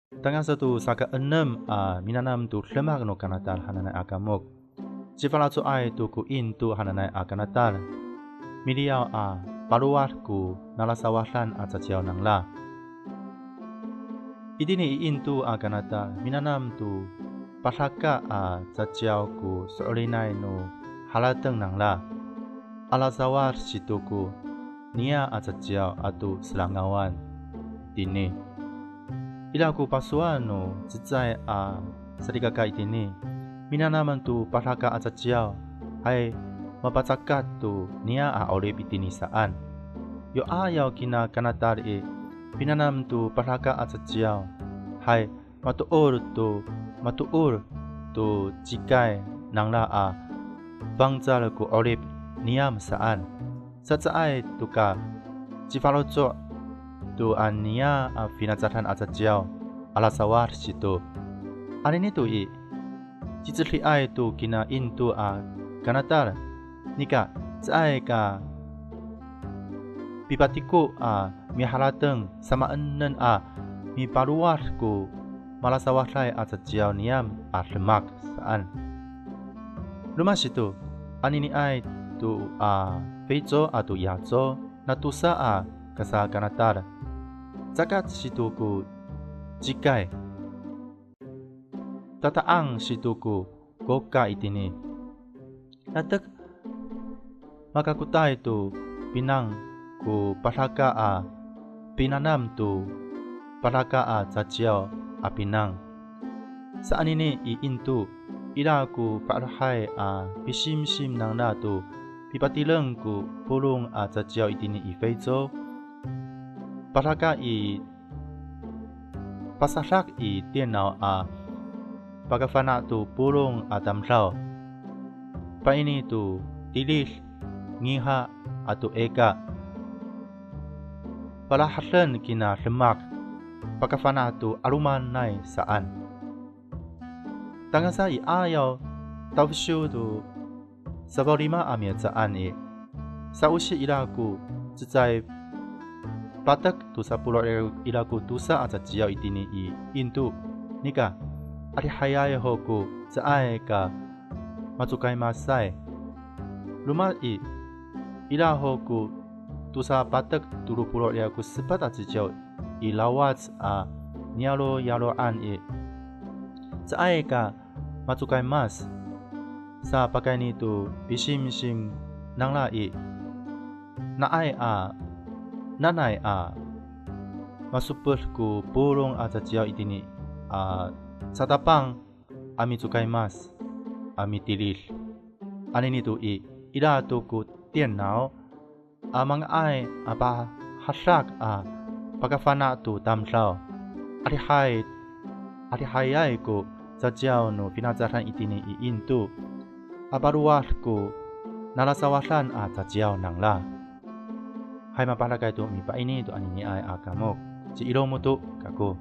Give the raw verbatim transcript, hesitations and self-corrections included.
Tangasa to saka enem a minanam to demak no kanatal hananay a kamok. Cifalaco'ay to ko Into hananay a kanatal. Miliyaw a palowad ko nalasawadan a caciyaw nangra. Itini i Into a kanatal, minanam to padaka a caciyaw ko so'elinay no harateng nangra. Alasawad sito ko niyah a caciyaw ato serangawan itini. Ira ko pasowal no cecay a salikaka itini, minanamen to padaka a caciyaw, hay mapacakat to niyah a 'orip itini saan. Yo 'ayaw kina kanatal i, pinanam to padaka a caciyaw, hay matoor to, matoor to cikay nangra a fangcal ko 'orip niyam saan. Sa caay to ka cifaloco' to a niyah a finacadan a caciyaw, alasawad sito. Anini to i, cicediay to kina Into a kanatal, nika caay ka pipatiko a miharateng, samaanen a mipalowad ko malasawaday a caciyaw niyam a demak saan. Roma sito, aniniay to a Fico ato Yaco, natosa a kasakanatal. Cakat sito ko cikay. Tata'ang sito ko koka itini. Latek makakotay to pinang ko padaka a pinanam to padaka a caciyaw a pinang. Sa anini i Into, ira ko fa'elohay a pisimsim nangra to pipatireng ko polong a caciyaw itini i Fico. Padaka i pasadak i tinaw a pakafana' to polong a tamdaw. Paini to tilid, ngiha ato ika. Palaheden kina demak, pakafana' to 'alomanay saan. Tangasa i 'ayaw, tafesiw to safaw lima a mihecaan i, sa'osi ira ko cecay patek to sapolo' ira ko tosa a caciyaw itini i Into. Nika, adihayay ho ko caay ka macokaymasay. Roma i, ira ho ko tosa patek tolo polo' ira ko sepat a caciyaw i lawac a niyaloyaloan i, caay ka macokaymas sa pakayni to pisimsim nangra i, na'ay a, nanay a masoped ko polong a caciyaw itini a satapang a micokaymas a mitilid. Anini to i, ira to ko tinaw a manga'ay a pahadak a pakafana' to tamdaw. Adihay, adihayay ko caciyaw no finacadan itini i Into a palowad ko nalasawadan a caciyaw nangra. Hay mapadakay to mipaini to aniniay a kamok. Ci Ilomoto kako.